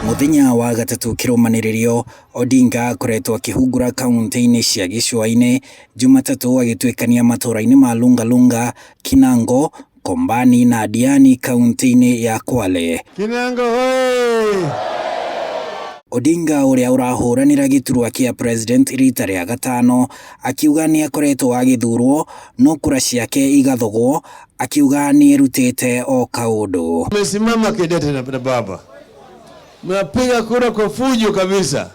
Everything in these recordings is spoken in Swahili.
Mũthenya wa gatatũ kĩrũmanĩrĩrio, Odinga akoretwo akĩhungura kaunti-inĩ cia gĩcũa-inĩ, Jumatatũ agĩtuĩkania matũũra-inĩ ma Lungalunga, Kinango, Kombani na Diani kaunti-inĩ ya Kwale. Kinango hoye! Odinga ũrĩa ũrahũranĩra gĩturwa kĩa president rita rĩa gatano akiuga nĩ akoretwo agĩthurwo no kura ciake igathogwo, akiuga nĩ erutĩte o kaũndũ. Mmesimama kidete na baba, mnapiga kura kwa fujo kabisa,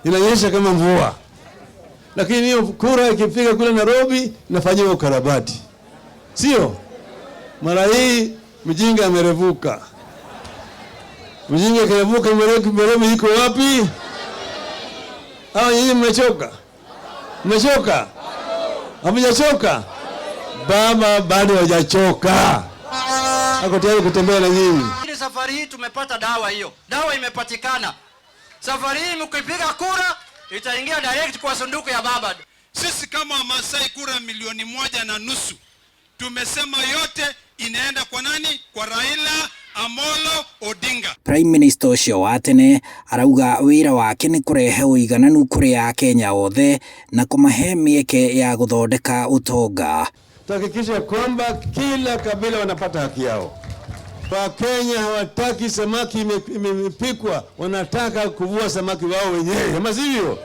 inanyesha kama mvua, lakini hiyo kura ikipiga kule Nairobi inafanyiwa ukarabati, sio? Mara hii mjinga amerevuka. Mjinga akirevuka, Nairobi iko wapi? Hao nyinyi mmechoka? Mmechoka? Hamjachoka? Baba bado hajachoka, ako tayari kutembea na nyinyi. Safari hii tumepata dawa hiyo, dawa imepatikana. Safari hii mkipiga kura itaingia direct kwa sanduku ya baba. Sisi kama Wamasai kura 1.5 milioni tumesema yote inaenda kwa nani? Kwa Raila Amolo Odinga. Prime Minister ũcio wa tene arauga wĩra wake nĩ kũrehe ũigananu kũrĩ Akenya othe na kũmahe mĩeke ya gũthondeka ũtonga. Tuhakikishe kwamba kila kabila wanapata haki yao. Wakenya hawataki samaki imepikwa, wanataka kuvua samaki wao wenyewe, ama sivyo?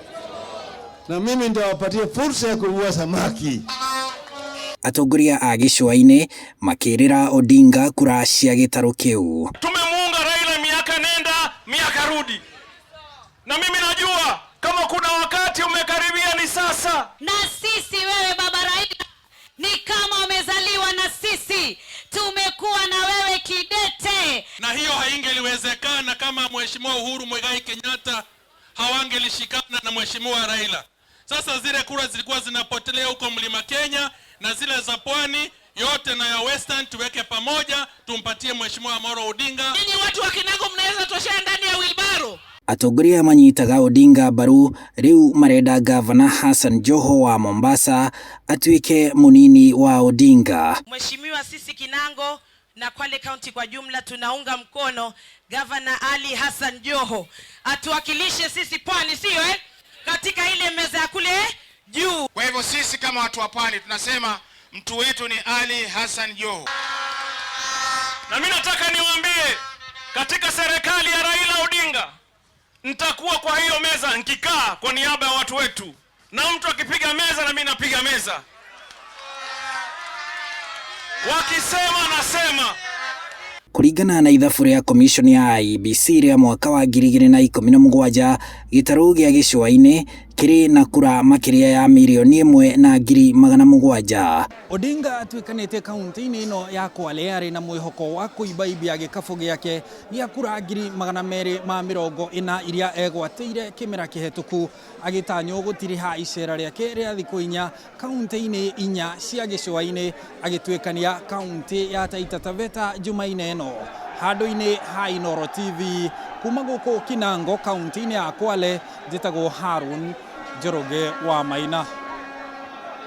Na mimi nitawapatia fursa ya kuvua samaki. Atongoria a gĩcũa-inĩ makĩrĩra Odinga kura cia gĩtarũ kĩu. Tumemuunga Raila miaka nenda miaka rudi, na mimi najua kama kuna wakati umekaribia ni sasa. Na sisi wewe baba Raila ni kama umezaliwa na sisi, tumekuwa na wewe kidete. Na hiyo haingeliwezekana kama Mheshimiwa Uhuru Muigai Kenyatta hawangelishikana na Mheshimiwa Raila. Sasa zile kura zilikuwa zinapotelea huko Mlima Kenya na zile za Pwani yote na ya Western tuweke pamoja, tumpatie Mheshimiwa Amolo Odinga. Nyinyi watu wa Kinango mnaweza toshea ndani ya wheelbarrow. Atongoria manyitaga Odinga mbaru rĩu marenda Gavana Hassan Joho wa Mombasa atuĩke mũnini wa Odinga. Mheshimiwa, sisi Kinango na Kwale County kwa jumla tunaunga mkono Gavana Ali Hassan Joho atuwakilishe sisi Pwani, sio eh? Katika ile meza ya kule juu. Kwa hivyo sisi kama watu wa Pwani tunasema mtu wetu ni Ali Hassan Joho. Na mimi nataka niwaambie katika serikali ya Raila Odinga nitakuwa kwa hiyo meza nikikaa kwa niaba ya watu wetu, na mtu akipiga meza na mimi napiga meza, wakisema nasema. Kũringana na ithabu rĩa commission ya IEBC rĩa mwaka wa 2017, gĩtarũ gĩa gĩcũa-inĩ kĩrĩ na kura makĩria ya 1,700,000. Odinga atuĩkanĩte kaunti-inĩ ĩno ya Kwale arĩ na mwĩhoko wa kũibaibia gĩkabũ gĩake gĩa kura 240,000 iria egwatĩire kĩmera kĩhetũku, agĩtanywo gũtiriha icera rĩake rĩa thikũ 4 kaunti-inĩ 4 cia gĩcũa-inĩ, agĩtuĩkania kaunti ya Taita Taveta Jumaine ĩno. Handũ-inĩ ha Inooro TV kuma gũkũ Kinango kaunti-inĩ ya Kwale, njĩtagwo Harun Njoroge wa Maina.